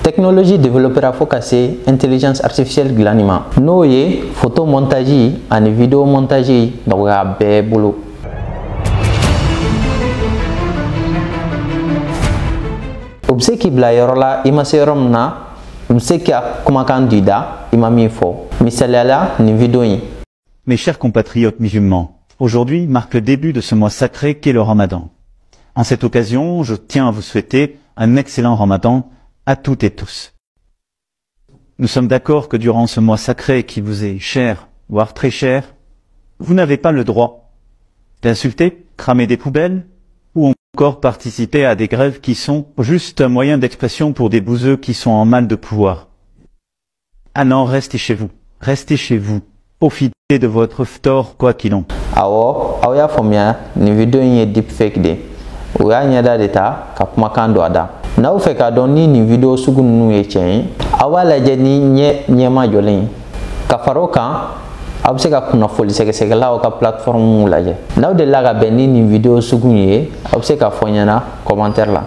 Technologie développera fo ka se intelligence artificielle dilanni ma, n'o ye photo montage ani vidéo montage nɔgɔya bɛɛ bolo. O bɛ se k'i bila yɔrɔ la i ma se yɔrɔ min na, u bɛ se ka kumakan d'i da i ma min fɔ. Misaliya la, nin vidéo in. Mes chers compatriotes musulmans, aujourd'hui marque le début de ce mois sacré qu'est le Ramadan. En cette occasion, je tiens à vous souhaiter un excellent Ramadan à toutes et tous. Nous sommes d'accord que durant ce mois sacré qui vous est cher, voire très cher, vous n'avez pas le droit d'insulter, cramer des poubelles ou encore participer à des grèves qui sont juste un moyen d'expression pour des bouseux qui sont en mal de pouvoir. Ah non, restez chez vous. Restez chez vous. Profitez de votre ftor quoi qu'il en. Awɔ, aw y'a faamuya, nin vidéo in ye deepfake de ye. O y'a ɲɛda de ta ka kumakan don a da. N'aw fɛ k'a dɔn ni nin vidéo sugu ninnu ye tiɲɛ ye, aw b'a lajɛ ni ɲɛ ɲɛma jɔlen ye. Ka fara o kan, aw bɛ se ka kunnafoli sɛgɛsɛgɛlaw ka plateforme lajɛ. N'aw delila ka bɛn ni nin vidéo sugu in ye, aw bɛ se k'a fɔ n ɲɛna commentaire la.